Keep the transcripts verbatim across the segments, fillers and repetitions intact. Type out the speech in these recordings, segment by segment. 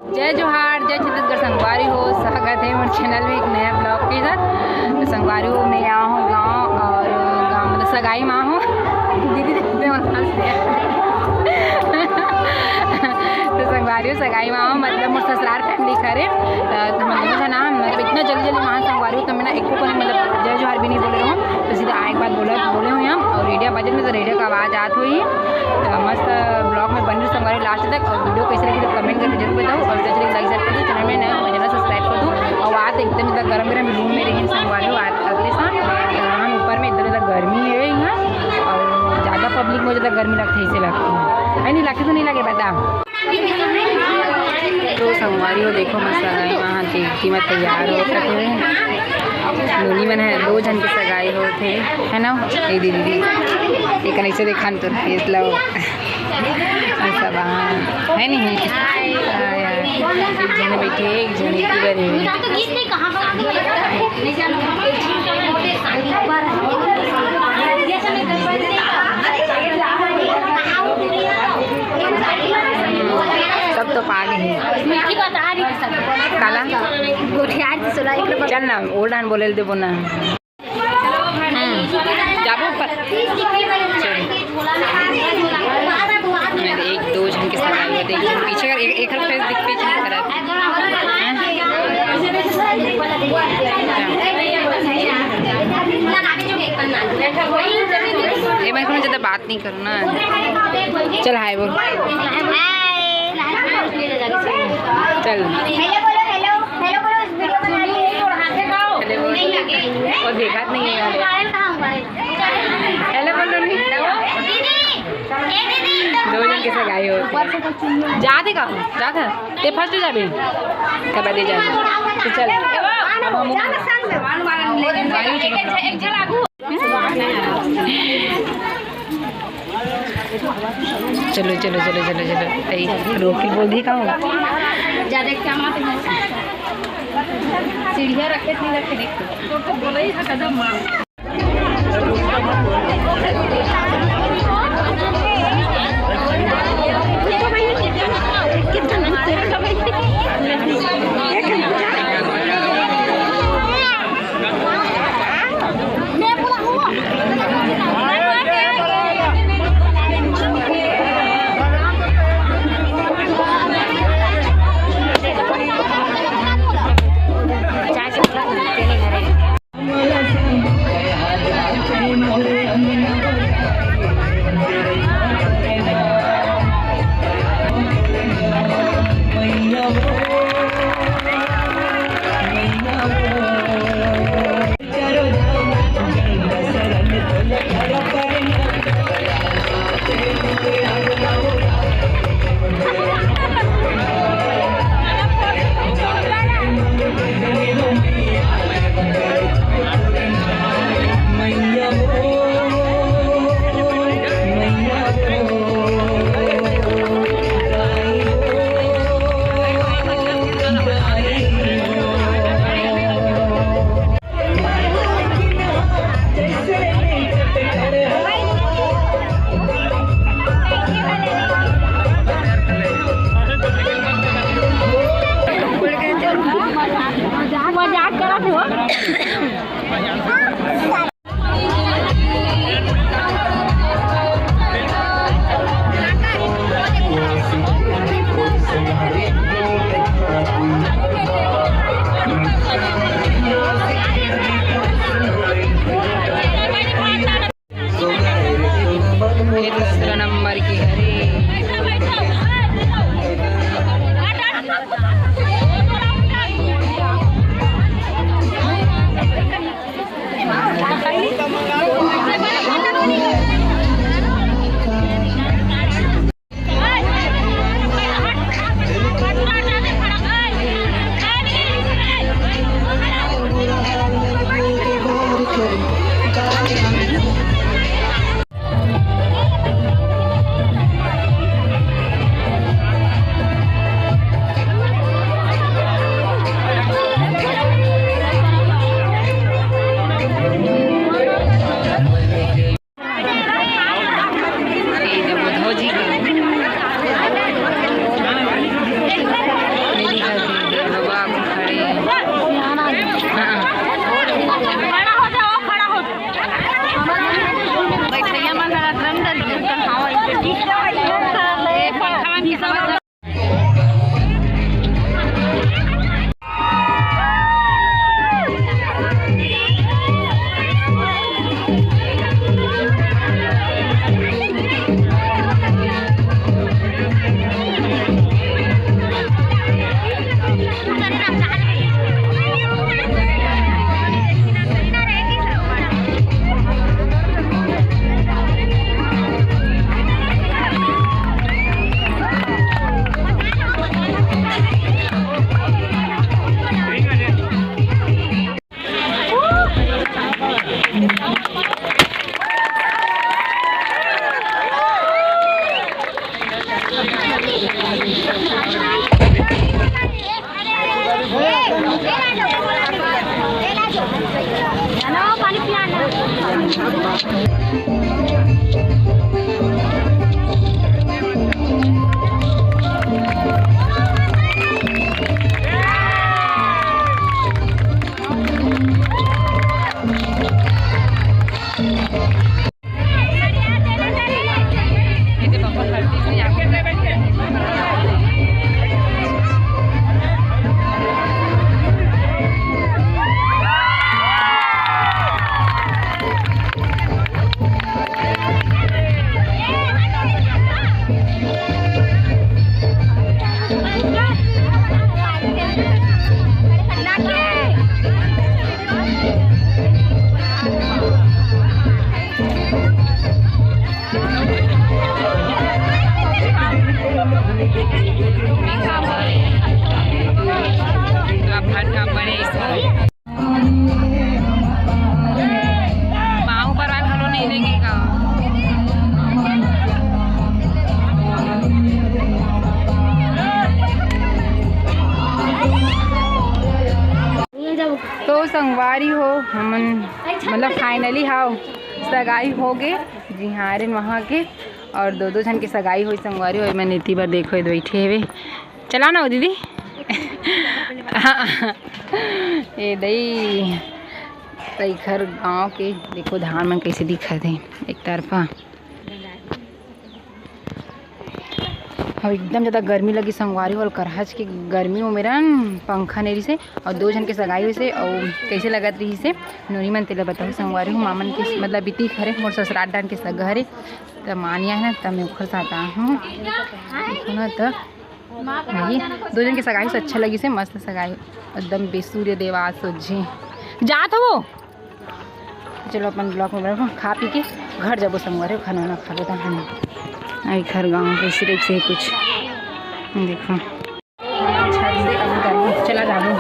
जय जोहार, जय छत्तीसगढ़ संगवारी हो, स्वागत हे मोर channel में एक नया vlog के साथ। तो संगवारी हो, मैं यहाँ हूँ गाँव और गाँव मतलब सगाई में हूँ। दीदी देखते हो हंस रहे हैं। तो संगवारी हो, सगाई में हूँ मतलब मोर ससुराल family घर हे। तो हम दोनों जना मतलब इतना जल्दी जल्दी वहाँ संगवारी हो, तो मैं ना एको को नहीं मतलब जय जोहार भी नहीं बोले रहूँ। तो सीधा आए के बाद बोला बोले हुए हम और रेडिया बजत में तो रेडिया का आवाज़ आत हुई। तो मस्त vlog में बने रहो संगवारी last तक और video कैसे लगी तो comment करके जरूर बताओ और जैसे like share कर दो, channel में नए हो तो channel subscribe कर दो। और आज एकदम इधर गरम गरम room में रही संगवारी हो, आज अगले साथ तो हम ऊपर में इधर इधर गर्मी है यहाँ और ज़्यादा public में ज़्यादा गर्मी लगती है, ऐसे लगती है, है नहीं लगती तो नहीं लगे बता। तो संगवारी हो देखो मस्त सगाई वहाँ देखती मैं तैयार हो करते हुए नोनी मन है, दो झन के सगाई होत हे, है ना? ए दीदी, एक ऐसे देखा न तोर face ला, ऐसा बा, है नहीं? हाँ यार, एक झन बैठे, एक झन की बनी। सब तो पागे हैं। काला? चल ना, ओल्ड हन बोले ल देबो ना। हम्म, जाबो ऊपर। चल। मेरे एक दो झन के साथ आए हुए थे, एक झन पीछे कर, एक, एक हर face दिख, पीछे नहीं करा। हैं? ए, मैं कोनो ज़्यादा बात नहीं करो ना। चल hi बोल। चल। Hello बोलो, hello। Hello बोलो, video बना रही है। Hello बोल। वो देखा नहीं है यार। Hello बोलो नहीं। दीदी, ए दीदी, दो झन के सगाई हो। जाते का? जाते? ते first जाबे? तब दे जाबे। तो चल। चलो, चलो, चलो, चलो, चलो। ए, रोक के बोल दी का हो? सीढ़िया रखे थे, रखे देख। मजाक करत हो। ये दूसरा नंबर की है। तो संगवारी हो, हमन मतलब finally हाव सगाई हो गे जिहारिन वहाँ के, और दो दो झन के सगाई होई संगवारी हो। मैं नीति बर देखो, ये बैठे हवे, चला ना हो दीदी। हाँ, ये दई तैखर गांव के देखो धान मन कैसे दिखत हे एक तरफा। अब एकदम ज़्यादा गर्मी लगी संगवारी हो, अउ करहच के गर्मी हो मेरन पंखा नइ रिसे, अउ दो झन के सगाई होइसे, अउ कैसे लगत रहिसे नोनी मन तेला बताहू संगवारी हो। मामन के मतलब बीती हरे मोर ससुराल डान के सगा हरे, त मानिया है ना, त मैं ओखर साथ आ हूँ। देखो ना त भाई, दो झन के सगाई से अच्छा लगिसे, मस्त सगाई, एकदम बेसूर्य देवास सोझे जात हो। चलो अपन vlog में बने रहो, खा पी के घर जाबो संगवारी हो, खाना वाना खा लेता हम। आई घर गाँव के सिर्फ से कुछ देखो। छत से अब उतरबो, चला जाबो।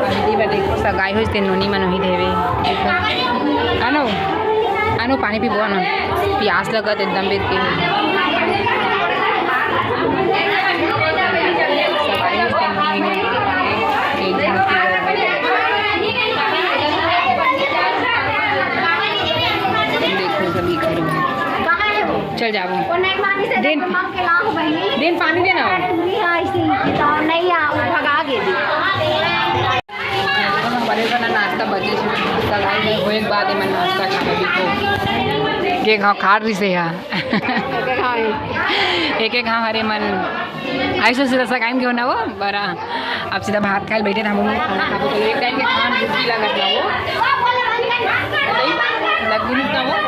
अभी बा देखो सगाई होइस ते नोनी मन वही देवे। देखो। आनो, आनो पानी पीबो आनो। प्यास लगत एकदम बेर के। सगाई होइस ते नोनी मन। एक झन के घर में। देखो सभी घर में। चल जाबो। वो नहीं मानी से देन, मम्मा के लाओ बहिनी। देन पानी देना। पूरी हाँ, ऐसे ही। तो नहीं आ, वो भगा गे दी। बड़े बना नाश्ता बचे से, सगाई में होए के बाद में नाश्ता खाना भी को। के घाव खाड़ रही से यार। एक एक घाव हरे मन। ऐसे सीधा सगाई में क्यों ना हो बड़ा। अब सीधा भात खाए बैठे ना हम लोग खाना खाबो। चलो, एक टाइम के खान भूखी लागत ना हो। लग भी ना हो।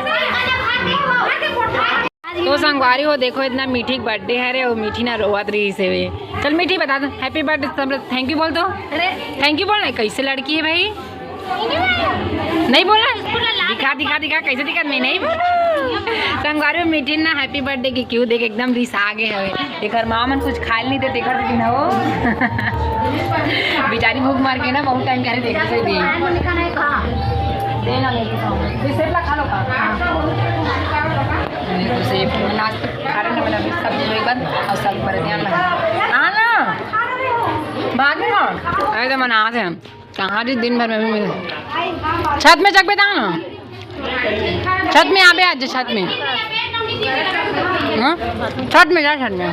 तो संगवारी हो, देखो इतना मीठी के birthday हरे, वो मीठी ना रोवत रही से वे। चल मीठी बता दो, happy birthday, सब लोग thank you बोल दो। अरे। Thank you बोल ना, कैसे लड़की है भाई? नहीं बोला? दिखा, दिखा, दिखा, कैसे दिखा? मैं नहीं बोला। संगवारी हो, मीठी ना happy birthday की क्यों देख, एकदम रिस आ गए हवे। एकर माँ मन कुछ खाए नहीं देते, एकर दिन हो। बेचारी भूख मार के ना बहुत टाइम करे देखे से दी। दे ना मेरे को। ये सेब ला खा लो का? ये तो सेब नाश्ता खा रहे ना, मतलब सब्जी वही बंद और सब पर ध्यान लगा। हाँ ना, बाद में ना। अरे तो मना से कहाँ जी दिन भर में भी मिले। छत में जग पे था ना, छत में आबे आज, छत में। हाँ? छत में जा, छत में।